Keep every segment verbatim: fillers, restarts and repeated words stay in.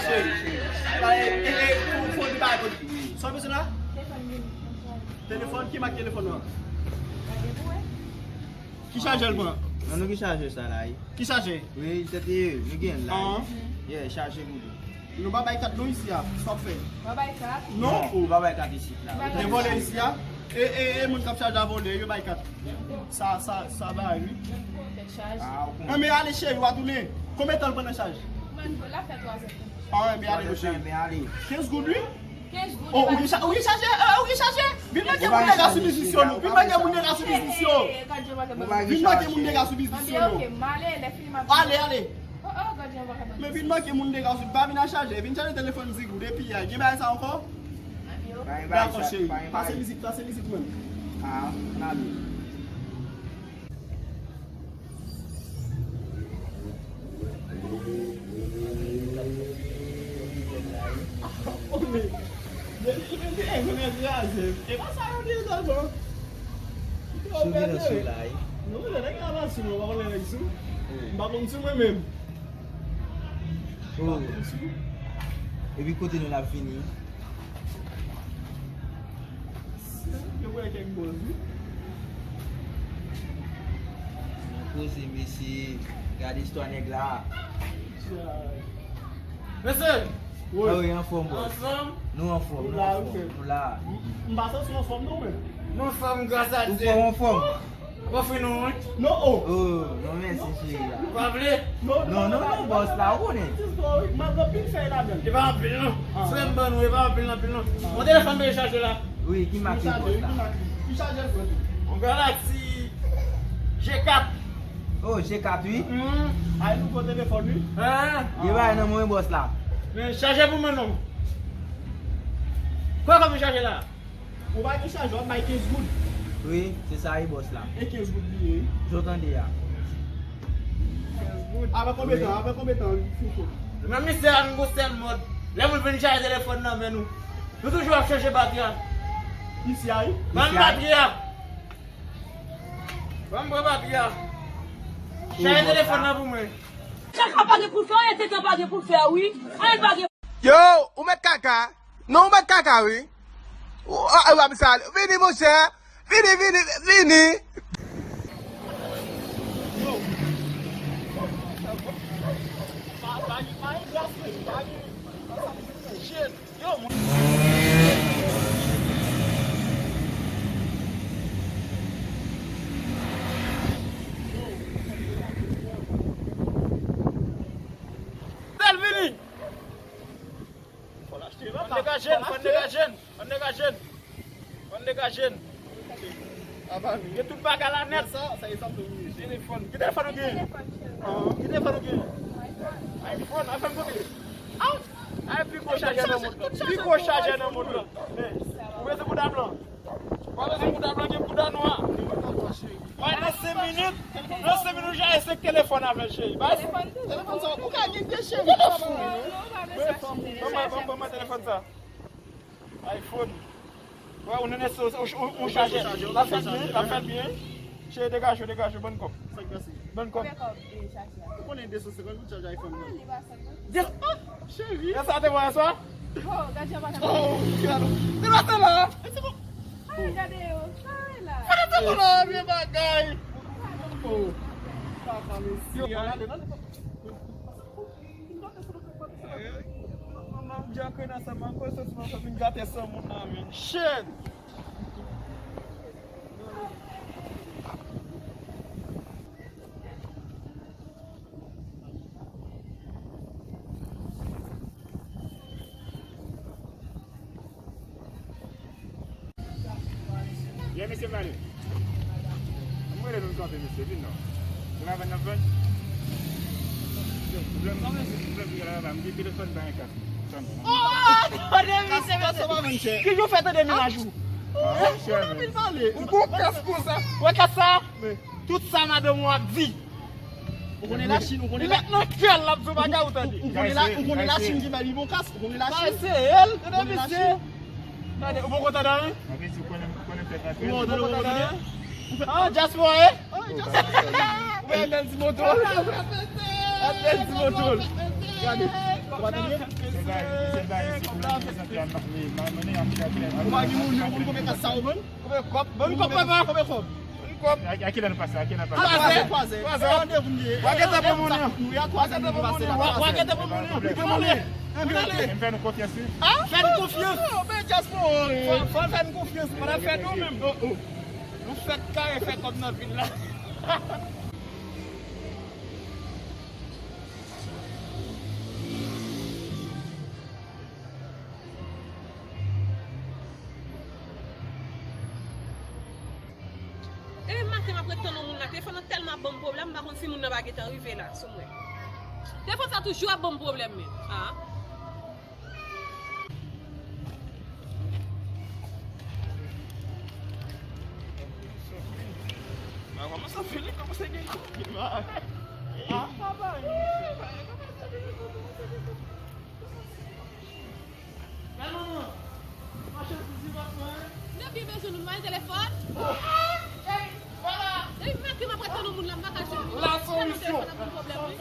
E, e, e, pou, pou di bagay pou li. Sa w bezwen la? Telefòn, ki mak telefòn nan? Ki chajè l pran? Nan nou ki chajè sa la, wi. Ki chajè? Wi, se te nou gen la. Ah. Yeah, chajè pou li. Nou pa bay kat nou isi a. Sa w ap fè? Pa bay kat? Non. Non, ou pa bay kat isi la. Gen vòlè isi a. E, e, e moun k ap chaje a vòlè, yo bay kat. Sa, sa, sa bay, wi. Tèt chaje. Ah, ou konn. Anben ale cheri, w a tounen. Konbyen tan l pran nan chaj? Mwen, l ap fè twa zè. Ah, anben ale, monchè. Anben ale. Kenz goud, wi. Kenz goud. Oh, ou gen cha-, ou gen chajè, eh, ou gen chajè. Vin manke moun dega sou biznis yo, nou. Vin manke moun dega sou biznis yo. Vin manke moun dega sou biznis yo, nou. Ale, ale. Men vin manke moun dega sou, pa vin ak chajè. Vin chaje telefòn Zigou depi yè. Gen bagay sa ankò? Dakò, cheri. Pase vizit, pase vizit mwen. Ah, n ale. Sou ki nan sou la, wi. Non, men nèg la pa sou, non, pa konn lè nèg sou. M pa konn sou mwen menm. Oh. Epi kote nou l ap vini? Yo wè kèk bòz, wi. Nan koze, mesye. Gade istwa nèg la. Mesye! Wi. Ah wi, anfòm, bòs. Anfòm? Nou anfòm, nou anfòm. Nou la. M pa santi w anfòm, non, men. Nou anfòm, gras a Dye. Ou fò anfòm? Ou fin nou, wi. Non, oh. Oh, non, mèsi, cheri a. Ou pa vle? Non, non, non, non, bòs la, ou konnen. M ap anpil fèy ladan. E pa anpil, non. Ah. Frè m ban nou, e pa anpil, anpil, non. Ah. Yon telefòn m chaje la. Wi, ki mak li, bòs la? Ki chaje l, frè m? Yon Galaxy G kat. Oh, G kat, wi. Mm. Ay, nouvo telefòn, wi. Hein? Gen bagay nan men w, bòs la. Men chaje pou mwen, non. Kwè kòm chaje la? Ou pa gen chajè, w ap bay kenz goud. Wi, se sa wi, bòs la. E kenz goud li ye, wi. Jan w tande a. Kenz goud. Apre konbyen tan? Apre konbyen tan, Fouco? Men misye a, nou gon sèl mòd. Lè moun vin chaje telefòn nan men nou, nou toujou ap chanje batri a. Isi a, wi. Ban m batri a. Ban m pran batri a. Chaje telefòn nan pou mwen. Chak pa gen pou l fè, anyen te gen pa gen pou l fè, wi. Anyen pa gen. Yo, ou mèt kaka. Non, ou mèt kaka, wi. Ou, ah, ah, w ap sal. Vini, monchè. Vini, vini, vini. Sèl vini. Fò l achte, fò n degaje n, fò n degaje n, fò n degaje n. Fò n degaje n. Gen tout bagay la nèt. Sa, sa e sa m te vini. Telefòn. Ki telefòn ou gen? Ki telefòn ou gen? iPhone. iPhone kote? Ay, pi gwo chajè nan mond lan. Pi gwo chajè nan mond lan. Men, ou bezwen bouda blan? Ou pa bezwen bouda blan, gen bouda nwa. Bay nan senk minit, nan senk minit ou jaye senk telefòn avè l, cheri. Bay telefòn sa, ou ka gen de cheri. Telefòn. Ban mwen, ban mwen, ban mwen telefòn sa. iPhone. Wè, ou nene sou, ou, ou, ou chaje. L ap fè l byen, l ap fè l byen. Cheri, degaje w, degaje w, bann kòb. Bann kòb. Ou konnen de san senkant goud chaj iPhone nan. De, ah, cheri. E sa te voye swa? Oh, gad jan bagay. Oh, gad. Se pa sa la. Ah, gade yo. Sa la. Sa la, vye bagay. Oh. Papa, mesye. Yo, ale, ale. Manman, m di a krena sa, m ankò soti, m ankò vin gate san moun nan, men. Shit! Ye, mesye, m ale. Ann rele nou kanpe, mesye, vin non. Ou la vann nan vann? Yo, pwoblèm, pwoblèm ki gen la, m gen telefòn pa gen kas. Tann. Oh, tande misye, mesye. Ki jan w fè tande mennaj ou? Oh, chè, men. Ou gon kas konsa? Wè kas sa? Tout sa madanm ou ap di. Ou konnen Lachin, ou konnen Lachin. Li met nan kè l, l ap di w bagay ou tande. Ou konnen Lachin ki bay li bon kas, ou konnen Lachin. Sa se el, tande misye. Tande, ou poko tande anyen? Sa vle di ou konnen, ou konnen fè kapèl. Ou poko tande anyen? Ah, dyaspora, eh? Ou wè bèl ti moto. Bèl ti moto. Ou pa gen moun, moun konbyen kat sa ou vann? Konbyen kòb? Konbyen kòb, papa? Konbyen kòb? Konbyen kòb? A, a kilè nou pase? A kilè nou pase? A twa zè. Twa zè. Twa zè. Randevou nou ye. Wa gentan pran moun nan. Wa gentan pran moun nan. Wa gentan pran moun nan. Li pran moun nan. Ann ale. Ann ale. M fè nou konfyans, wi. A? Fè nou konfyans. Oh, men dyaspora. Fò, fò fè nou konfyans. Pa n ap fè nou menm. Oh, oh. Nou fèk kare fè kòb nan vil la. E maten m ap ret tann yon moun la, telefòn nan tèlman ap ban m pwoblèm, m pa konn si moun nan pa gentan rive la sou mwen. Telefòn sa toujou ap ban m pwoblèm, men. A. Mwen kòmanse fini, kòmanse gen kòb. A, papa, kòmanse gen kòb, kòmanse gen kòb. Gade manman, machann zizi pa pran. Nou byen bezwen nou, nou pa gen telefòn? Oh. Ey, vwala. Depi maten m ap ret tann yon moun la, m pa ka jwenn li. La solisyon. Telefòn nan ban m pwoblèm, wi.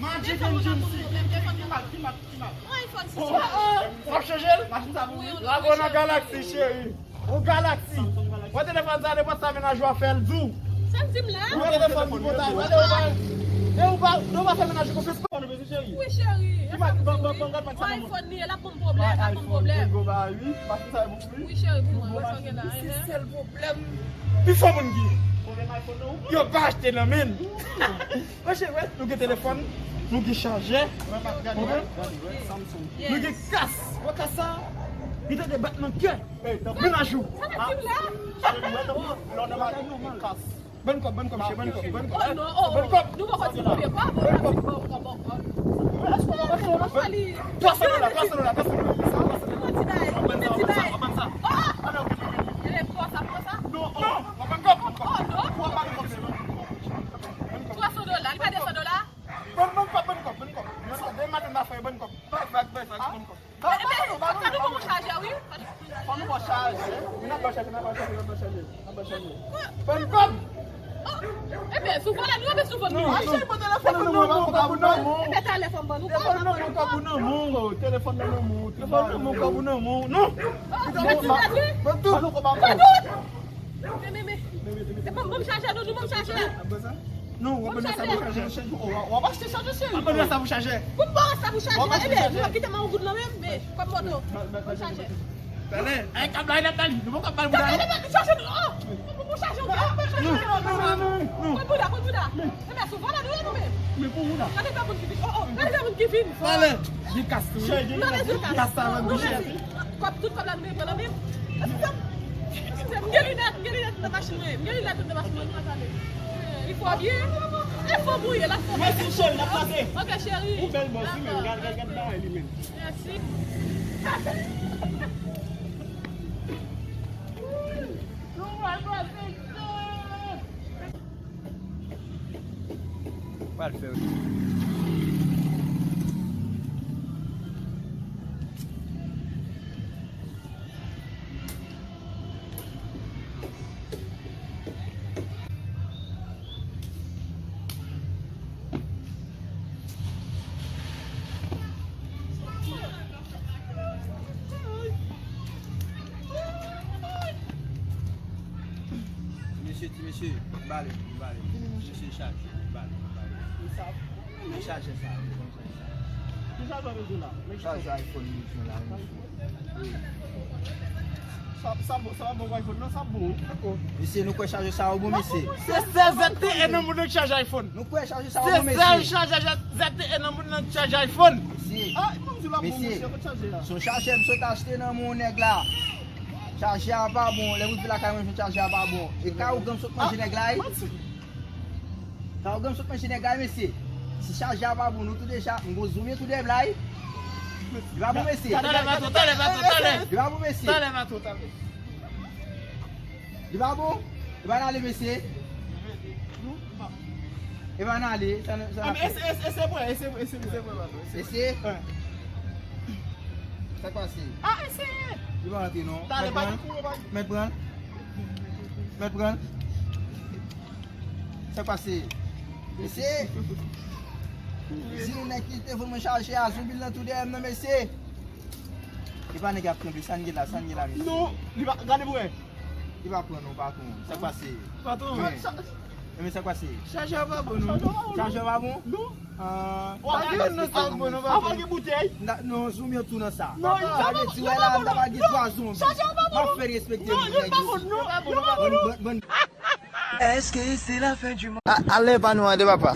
Magic and Juicy. Telefòn nan ban m pwoblèm, telefòn nan ban m pwoblèm. Ki mak, ki mak, ki mak? Yon iPhone sis. Oh, oh. W ap chanje l? Machin sa pou mwen. Dragon nan Galaxy, cheri. Ou Galaxy. Wè telefòn sa, nenpòt sa mennaj ou a fè l di w. Sa m di m la? Ou telefòn ki kontan. Gade ou pa, e ou pa, nou pa fè mennaj ou konfyans. Telefòn ou bezwen, cheri? Wi, cheri. Ki mak, ban, ban, ban, gad mak sa nan mwen. iPhone li ye, l ap ban m pwoblèm, l ap ban m pwoblèm. Wi, cheri, pou mwen, wè sa w gen la. Se sèl pwoblèm. Pi fò moun ki. Pwoblèm iPhone nan ou? Yo pa achte nan men l. Monchè, wè, nou gen telefòn, nou gen chajè. Wè, Mak, gade, wè, gade, wè, Samsung. Nou gen kas. Wè kas sa? Li tande batman kè. Ey, tanpri. Mennaj ou. Sa, sa, sa, sa, sa. Cheri, wè, tanpri. Lè w nan machin, ou gen kas. Ban kòb, ban kòb, cheri, ban kòb, ban kòb. Oh, non, oh, oh. Ban kòb. Nou poko di nou peye pa, bon, bon, bon, bon, bon. Èske w pa wè sa? Twa san dola, twa san dola, twa san dola. Sa, twa san dola. Ban sa, ban sa, ban sa. Oh! Alò, vini, vini, vini. E twa sa, twa sa? Non, oh, w ap ban kòb, ban kòb. Oh, non. Ou ap ban kòb, cheri. Twa san dola, li pa de san dola? Ban, ban kòb, ban kòb, ban kòb. Demen maten m ap fè ban kòb. Bag, bag, bag, bag, ban kòb. Ba, ba nou, ba nou, ba nou. Fò nou ba moun chajè, wi. Fò nou ba chajè. N ap ba chajè, n ap ba chajè, n ap ba chajè. N ap ba chajè. Ban kòb. Oh, ebyen, sou vòlè nou, ebyen sou vòlè nou. Non, cheri, pran telefòn nan men mwen, pa pou nan men w. Ebyen, talè fò m ban nou kòb. Telefòn nan men w, kòb ou nan men w. Telefòn nan men w, telefòn nan men w, kòb ou nan men w. Non. Oh, mwen ti gade. Ban tout. Ban tout. Men, men, men. Men, men, men. Ban m, ban m chajè, non, non, ban m chajè. Non, w ap ban sa pou chajè. W ap achte chajè, cheri. W ap ban sa pou chajè. Pou m ba w sa pou chajè. Ebyen, nou ap kite m a yon goud nan men m, men, kòm moto. Ban m chajè. Talè, ay, kab la, y ap ba li. Nou poko ap ba l bouda, non. Talè, nou chajè, non. Pou, pou chajè, non, non, non, non. Kòm bouda, kòm bouda. Ebyen, sou vòlè nou ye nou menm. Men pou bouda. Gade sa moun ki vin. Oh, oh, gade sa moun ki vin. Talè, gen kas tou, wi. Cheri, gen kas. Kas sa, mwen, cheri. Kòb, tout kòb la nou pran nan men m. M gen linèt, m gen linèt nan machin mwen. M gen linèt nan machin mwen, nou pa tande. Li fò byen. E fò bouye, la fò. Mèsi, cheri, n ap pase. Ok, cheri. Ou bèl bòs, wi, men. Gad, gad, gad bagay li, men. Mèsi. Nou pral pase. Pral fè. Ti mesye, ti mesye, m bale, m bale. Ti mesye chaje, m bale, m bale. Li chaje sa, li chaje sa. Ki chaje w bezwen la? Chaje iPhone li bezwen la, wi, mesye. Sa, sa bon, sa pa bon pou iPhone, non, sa bon. Mesye, nou kwè chaje sa yo bon, mesye? Se sèl Z T E nan mond nan ki chaje iPhone. Nou kwè chaje sa yo bon, mesye? Se sèl chaje Z T E nan mond nan ki chaje iPhone. Mesye, mesye, se yon chaje m sot achte nan men yon nèg la. Chaje a pa bon. Lè m rive lakay mwen, jwenn chaje a pa bon. E ka ougan m sot manje nèg la, wi. Ka ougan m sot manje nèg la, wi, mesye. Si chaje a pa bon, nou tou deja, m gon zoumye tou de blay. Li pa bon, mesye. Talè, talè, talè. Li pa bon, mesye. Talè, talè. Li pa bon? Li pa n ale, mesye. Li pa n ale. Sa, sa. Ese, ese, ese, ese, ese, ese. Ese? Sa k pase? A, ese. Li pa rantre, non. Mèt pran l. Mèt pran l. Mèt pran l. Sa k pase? Ese. Di nou nèg ki te voye mwen chaje a, zonbi l nan tou dèyè m nan, mesye. E pa nèg ap kanpe, sa n gen la, sa n gen la, mesye. Non, li pa, gade pou wè. Li pa pran non, patwon. Sa k pase? Patwon. Men, men sa k pase? Chaje a pa bon, non. Chaje a pa bon? Non. Ah. Ou ap gen nan sa bon, non, patwon. Apa gen boutèy? Non, zonbi yo tou nan sa. Non, sa vle di wè la, la pa gen twa zonbi. Chaje a pa bon. M ap fè respekte moun nèg yo. Non, yo pa bon, non. Bann, bann, bann. Est-ce que c'est la fin du monde? A, ale pa nou an de papa.